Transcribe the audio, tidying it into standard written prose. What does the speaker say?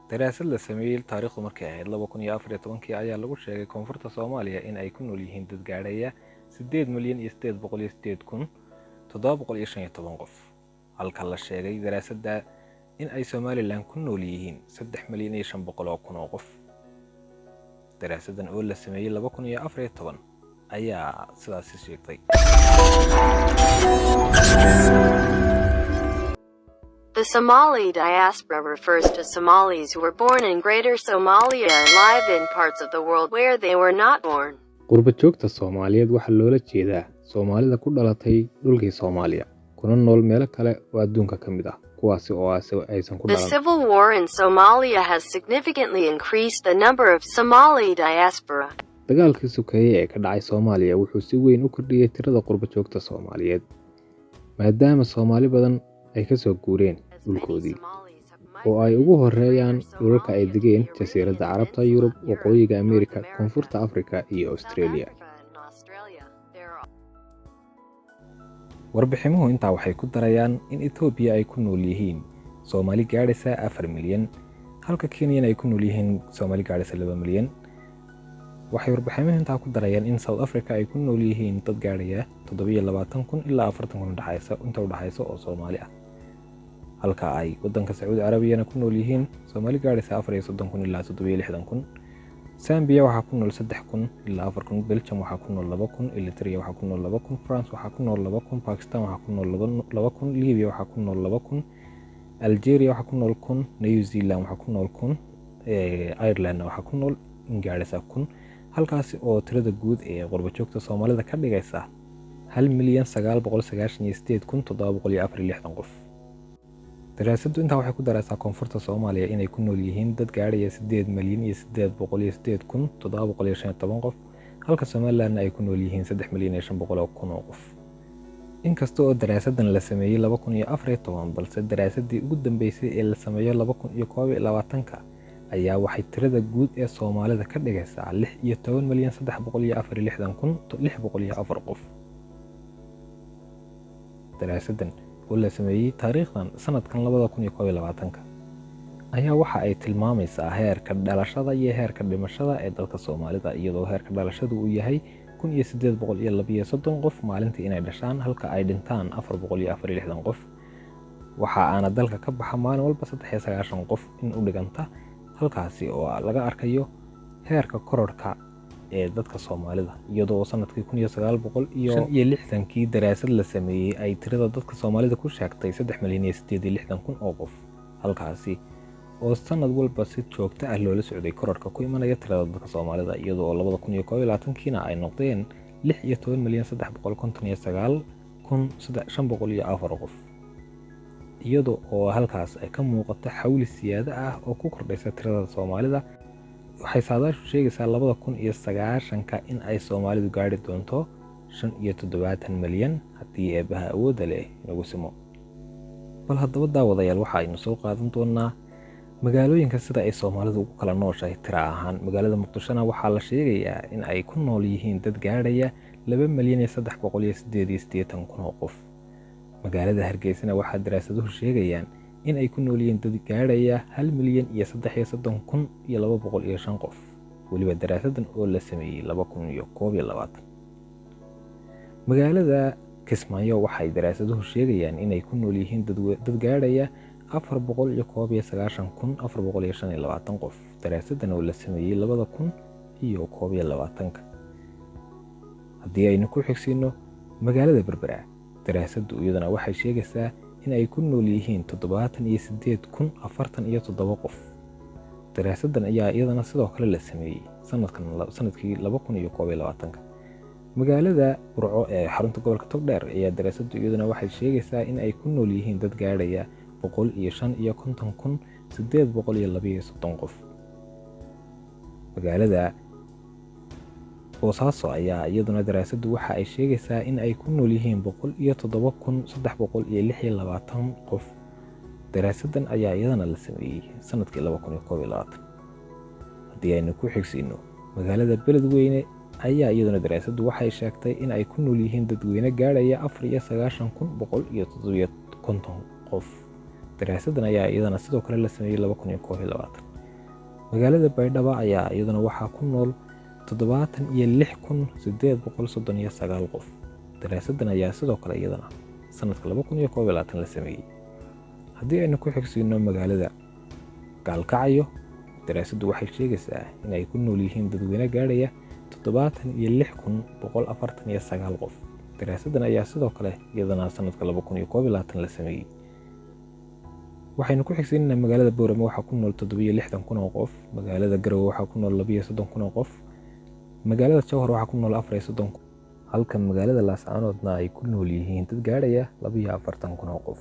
Daraasad la sameeyey taariikhdu markay ahayd 2014-kii ayaa lagu sheegay koonfurta Soomaaliya in ay ku nool yihiin dad gaadhaya 8,808,715 qof, halka la sheegay daraasadda in ay Somalilan ku nool yihiin 3,500,000 oo qof. Daraasaddan oo la sameeyey 2014 ayaa sidaasi sheegtay. The Somali diaspora refers to Somalis who were born in Greater Somalia and live in parts of the world where they were not born. Qurba joogta Soomaaliyeed waxaa loola jeedaa Soomaalida ku dhalatay dhulkii Soomaaliya, kuna nool meelo kale oo adduunka ka mid ah, kuwaasi oo aysan ku The dhalan. civil war in Somalia has significantly increased the number of Somali diaspora. Dagaalkii sokeeye ee ka dhacay Soomaaliya wuxuu si weyn u kordhiyey tirada qurba joogta Soomaaliyeed, maadaama Soomaali badan ay ka soo guureen dhulkoodii, oo ay ugu horeeyaan dhulalka ay degeen Jasiiradda Carabta, Yurub, Waqooyiga Ameerika, Koonfurta Afrika iyo Australia. Warbiximuhu intaa waxay ku darayaan in Itoobiya ay ku nool yihiin Soomaali gaadhaysa 4 milyan, halka Kenyana ay ku nool yihiin Soomaali gaadhaysa 2 milyan. Waxay warbiximuhu intaa ku darayaan in South Africa ay ku nool yihiin dad gaadhaya 27,000 ilaa 40,000 udhaxaysa inta udhaxaysa oo Soomaali ah, halka ay wadanka Sacuudi Carabiyana ku nool yihiin Soomaali gaadhaysa 34,000 ilaa 67,000. Zambia waxaa ku nool 3,000 ilaa 4,000, Belgium waxaa ku nool 2,000, Eritrea waxaa ku nool 2,000, France waxaa ku nool 2,000, Pakistan waxaa ku nool 2,000, Libya waxaa ku nool 2,000, Algeria waxaa ku nool 1,000, New Zealand waxaa ku nool 1,000, Irelandna waxaa ku nool in gaadhaysa 1,000, halkaasi oo tirada guud ee qurba joogta Soomaalida ka dhigaysa 1,998,764 qof. Daraasaddu intaa waxay ku daraysaa koonfurta Soomaaliya inay ku nool yihiin dad gaadhaya 8,808,715 qof, halka Somalilandna ay ku nool yihiin 3,500,000 oo qof. Inkasta oo daraasaddan la sameeyey 2014, balse daraasaddii ugu dambeysay ee la sameeyo 2021-ka ayaa waxay tirada guud ee Soomaalida ka dhigaysaa 16,364,604 qof. Daraasaddan oo la sameeyey taariikhdan sanadkan 2021-ka ayaa waxa ay tilmaamaysaa heerka dhalashada iyo heerka dhimashada ee dadka Soomaalida, iyadoo heerka dhalashadu uu yahay 1832 qof maalintii inay dhashaan, halka ay dhintaan 464 qof. Waxa aana dalka ka baxa maalin walba 93 qof in u dhiganta, halkaasi oo laga arkayo heerka kororka ee dadka Soomaalida, iyadoo sanadkii 1965-kii daraasad la sameeyey ay tirada dadka Soomaalida ku sheegtay 3,068,000 oo qof, halkaasi oo sanad walba si joogto ah loola socday kororka ku imanaya tirada dadka Soomaalida, iyadoo oo 2021-kiina ay noqdeen 16,359,504 qof, iyada oo halkaas ay ka muuqato xawli siyaado ah oo ku kordhaysa tirada Soomaalida. Waxay saadaashu sheegaysaa 2090-ka in ay Soomaalidu gaadhi doonto 75 milyan, haddii Eebbaha awoodda leh inagu simo. Bal haddaba, daawadayaal, waxa aynu soo qaadan doonaa magaalooyinka sida ay Soomaalidu ugu kala nooshahay tira ahaan. Magaalada Muqdishona waxaa la sheegayaa in ay ku nool yihiin dad gaadhaya 2,388,000 oo qof. Magaalada Hargeysana waxaa daraasaduhu sheegayaan in ay ku nool yihiin dad gaadhaya 1,033,205 qof, weliba daraasadan oo la sameeyey 2021. Magaalada Kismaayo waxay daraasaduhu sheegayaan inay ku nool yihiin dad gaadhaya 491,425 qof, daraasadan oo la sameeyey 2021-ka. Haddii aynu ku xigsiino magaalada Berbera, daraasaddu iyaduna waxay sheegaysaa in ay ku nool yihiin 78,047 qof. Daraasaddan ayaa iyadana sidoo kale la sameeyey sanadkan, sanadkii 2021-ka. Magaalada Burco ee xarunta gobolka Togdheer ayaa daraasaddu iyaduna waxay sheegaysaa in ay ku nool yihiin dad gaadhaya 155,832 qof. Magaalada Boosaaso ayaa iyaduna daraasaddu waxa ay sheegaysaa in ay ku nool yihiin 107,326 qof. Daraasaddan ayaa iyadana la sameeyey sanadkii 2021. Haddii aynu ku xigsiino magaalada Beledweyne ayaa iyaduna daraasaddu waxay sheegtay in ay ku nool yihiin dadweyne gaadhaya 94,157 qof. Daraasaddan ayaa iyadana sidoo kale la sameeyey 2021. Magaalada Baydhabo ayaa iyaduna waxaa ku nool 76,839 qof. Daraasadan ayaa sidoo kale iyadana sanadka 2021 la sameeyey. Haddii aynu ku xigsiino magaalada Gaalkacyo, daraasaddu waxay sheegaysaa in ay ku nool yihiin dadweyne gaadhaya 76,149 qof. Daraasadan ayaa sidoo kale iyadana sanadka 2021 la sameeyey. Waxaynu ku xigsiinaynaa magaalada Boorama waxaa ku nool 67,000 oo qof. Magaalada Garowe waxaa ku nool 32,000 oo qof. Magaalada Jowhar waxaa ku nool 34,000, halka magaalada Laascaanoodna ay ku nool yihiin dad gaadhaya 42,000 oo qof.